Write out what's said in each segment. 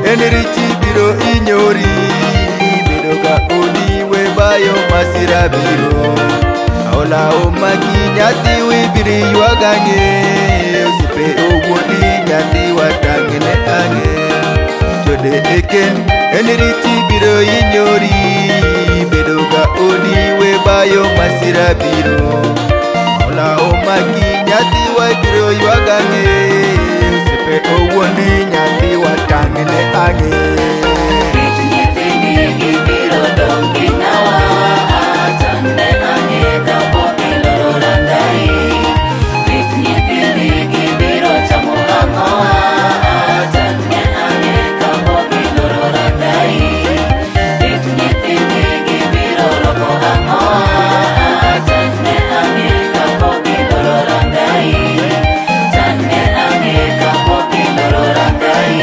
En richi biro inyori, bedo ga odi we bayo masira biro. Aola omaki nyathi wibiri ywagang'e, osiepe owuondi nyathi watang'ne ang'e. Chode eken, en richi biro inyori, bedo ga odi we bayo masira biro. Aola omaki nyathi wabiro ywagang'e, osiepe owuondi nyathi watang'ne ang'e. Rit nyithindi gibiro dong' gi ng'awa, tang'ne ang'e kapok iloro rangai. Rit nyithindi gibiro chamo ang'owa, tang'ne ang'e kapok iloro rangai. Rit nyithindi gibiro rwako ang'owa, tang'ne ang'e kapok iloro rangai. Tang'ne ang'e kapok iloro rangai.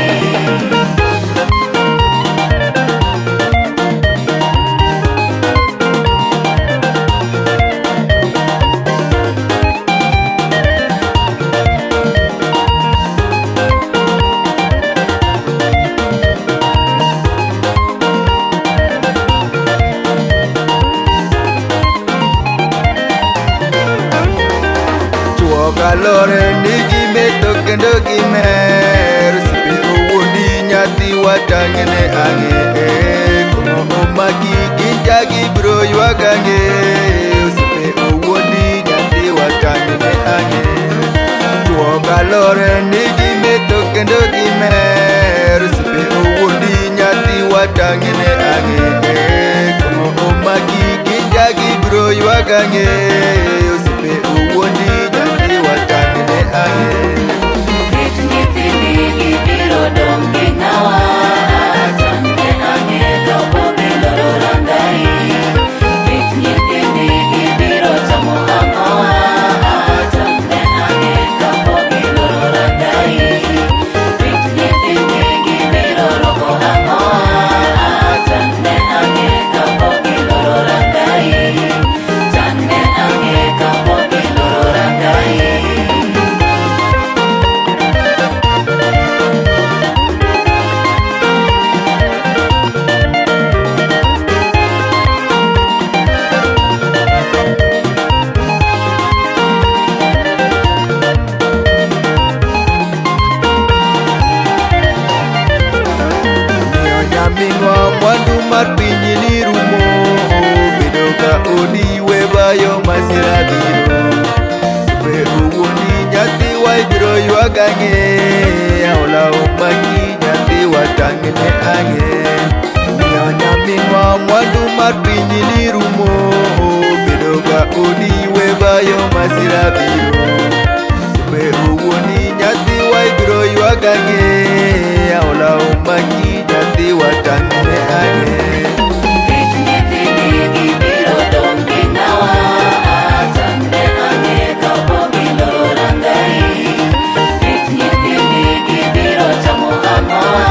Chuo kalore ni gimetho kendo gimer, osiepe owuondi nyathi watang'ne ang'e. Kong'o omaki ginja gibiro ywagang'e, osiepe owuondi nyathi watang'ne ang'e. Chuo kalore ni gimetho kendo gimer, osiepe owuondi nyathi watang'ne ang'e. Kong'o omaki ginja gibiro ywagang'e, osiepe owuondi nyathi watang'ne ang'e. Rit nyithindi gibiro dong' gi ng'awa, tang'ne ang'e kapok iloro rangai. Rit nyithindi gibiro chamo ang'owa, tang'ne ang'e kapok iloro rangai. Rit nyithindi gibiro rwako ang'owa, tang'ne ang'e kapok iloro rangai. Tang'ne ang'e kapok iloro rangai. Miyo nyaminwa mwandu mar piny ni rumo, bedo ga odi we bayo masira biro. Osiepe owuondi nyathi wa ibiro ywagang'e, aola omaki nyathi watang'ne ang'e. Miyo nyaminwa mwandu mar piny ni rumo, bedo ga odi we bayo masira biro. Osiepe owuondi nyathi wa ibiro ywagang'e, aola omaki nyathi watang'ne ang'e. Rit nyithindi gibiro dong' gi ng'awa, tang'ne ang'e kapok iloro rangai. Rit nyithindi gibiro chamo ang'owa,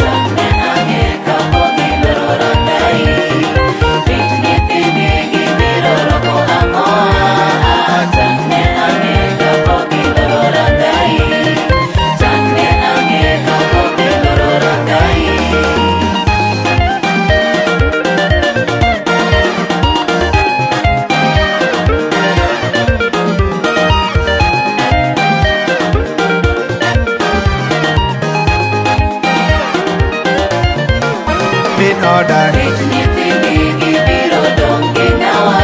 tang'ne ang'e kapok iloro rangai. Rit nyithindi gibiro rwako ang'owa, tang'ne ang'e kapok iloro rangai. Tang'ne ang'e kapok iloro rangai. Min oda Rit nyithindi gibiro dong' gi ng'awa,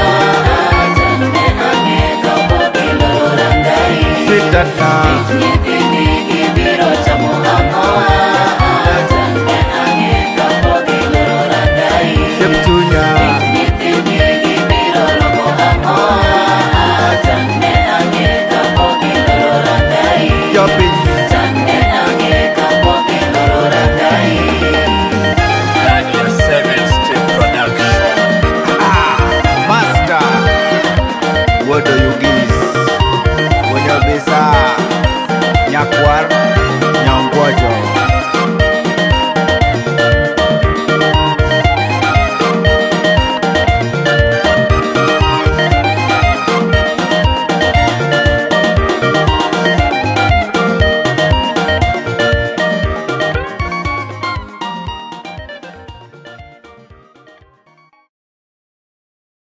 tang'ne ang'e kapok iloro rangai. Sitana.